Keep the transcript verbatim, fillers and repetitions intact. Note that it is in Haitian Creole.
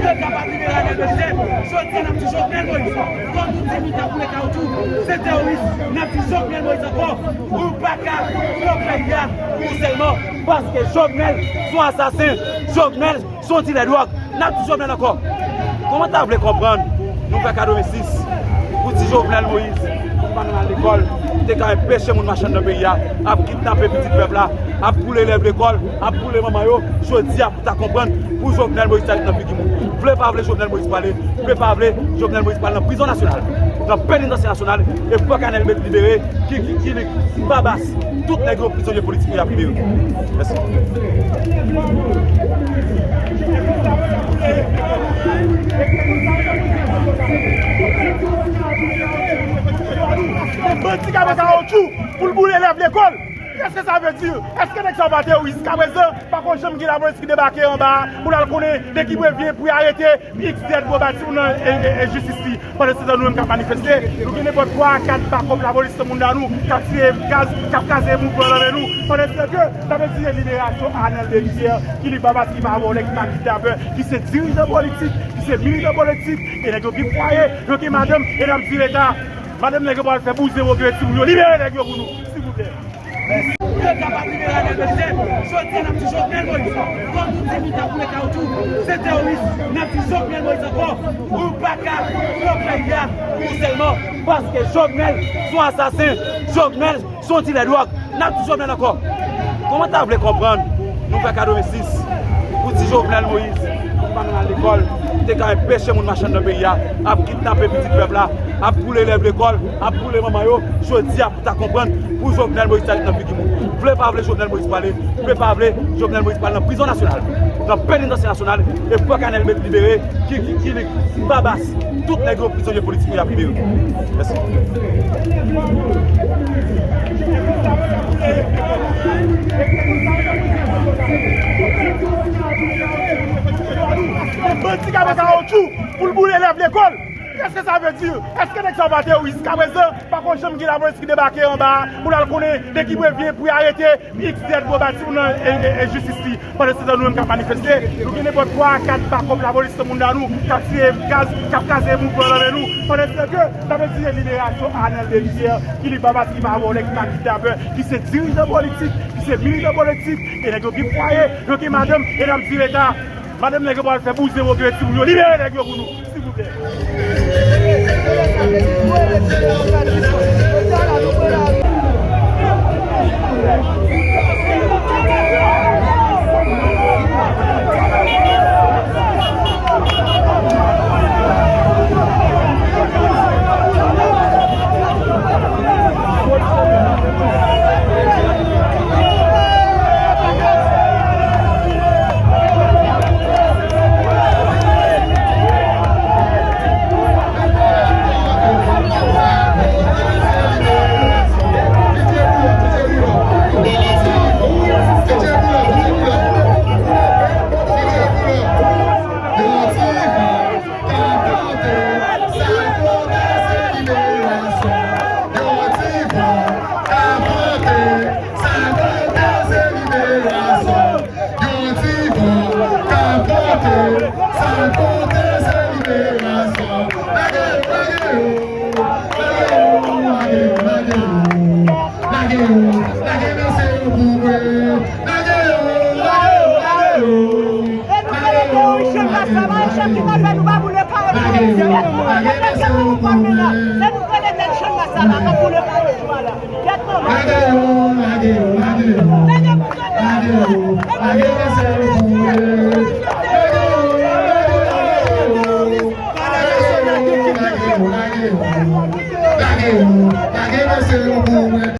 Yo kapab libere Arnel Belizaire. Jodi a, n ap di Jovenel Moïse, kòm nou di nou ta boule kawoutchou, se teworis, n ap di Jovenel Moïse ankò, ou pa ka pran peyi a pou ou sèlman, paske Jovenel se yon asasen, Jovenel se yon dilè dwòg. N ap di Jovenel ankò. Kòman ta vle konprann nou fè kado vensis pou di Jovenel Moïse, pandan l al lekòl, te ka anpeche moun mache anndan peyi a, ap kidnape pitit pèp la, ap boule elèv lekòl, ap boule manman yo, jodi a pou ta konprann pou Jovenel Moïse ta ret nan figi moun. Vle pa vle Jovenel Moïse prale, vle pa vle Jovenel Moïse pral nan prizon nasyonal, nan penitansye nasyonal, e fòk Arnel Belizaire libere, ki, ki, ki, ki Babas, tout nèg yo prizonye politik yo y ap libere. Mèsi. Yon bandi k ap nan kawotchou pou l boule elèv lekòl. Èske sa vle di, èske nèg sa yo pa teworis? Jiskaprezan, pa konn janm gen lapolis ki debake anba a pou l al konnen de ki prevyen pou y arete X Z pou ba timoun nan e, e, e jistis li. Pandansetan, nou menm k ap manifeste, nou gen nenpòt twa a kat bakòp lapolis nan moun nan nou k ap tire gaz, k ap kraze mouvman nan men nou. Pandansetan ke n ap egzije liberasyon Arnel Belizaire, ki li Babas, ki pa vòlè, ki pa kidnapè, ki se dirijan politik, ki se militan politik, e nèg yo gen fwaye, yo gen madanm, e n ap di Leta, madanm nèg yo pral fè bouzen woke timoun yo, libere nèg yo pou nou, silvouplè. Yo kapab libere Arnel Belizaire. Jodi a, n ap di Jovenel Moïse, kòm nou di nou ta boule kawoutchou, se teworis, n ap di Jovenel Moïse ankò, ou pa ka pran peyi a pou ou sèlman, paske Jovenel se yon asasen, Jovenel se yon dilè dwòg. N ap di Jovenel ankò. Kòman ta vle konprann nou fè kado vensis pou di Jovenel Moïse, pandan l al lekòl, te ka anpeche moun mache anndan peyi a, ap kidnape pitit pèp la, ap boule elèv lekòl, ap boule manman yo, jodi a pou ta konprann pou Jovenel Moïse ta ret nan figi moun. Vle pa vle Jovenel Moïse prale, vle pa vle Jovenel Moïse pral nan prizon nasyonal, nan penitansye nasyonal, e fòk Arnel Belizaire libere, ki, ki, ki li Babas, tout nèg yo prizonye politik yo y ap libere. Mèsi. Yon bandi k ap nan kawotchou pou l boule elèv lekòl. Èske sa vle di, èske nèg sa yo pa teworis? Jiskaprezan, pa konn janm gen lapolis ki debake anba a pou l al konnen de ki prevyen pou y arete X Z pou ba timoun nan e, e, e jistis li. Pandansetan, nou menm k ap manifeste, nou gen nenpòt twa a kat bakòp lapolis nan moun nan nou k ap tire gaz, k ap kraze mouvman nan men nou. Pandansetan ke n ap egzije liberasyon Arnel Belizaire, ki li Babas, ki pa vòlè, ki pa kidnapè, ki se dirijan politik, ki se militan politik, e nèg yo gen fwaye, yo gen madanm, e n ap di Leta, madanm nèg yo pral fè bouzen woke timoun yo, libere nèg yo pou nou, silvouplè. Yon ti van ka pote, sa pote se liberasyon. Lage yo, lage yo, lage yo, lage yo, lage yo. Lage yo, lage mesye yo pou mwen. Lage yo, lage yo, lage yo. Lage yo, lage yo, lage yo. Lage yo, lage mesye yo pou mwen. Lage yo, lage yo, lage yo. Lage yo, lage yo, lage yo. Lage yo, lage mesye yo pou mwen. Lage yo, lage yo, lage yo. Lage yo, lage yo, lage yo. Lage yo, lage mesye yo pou mwen.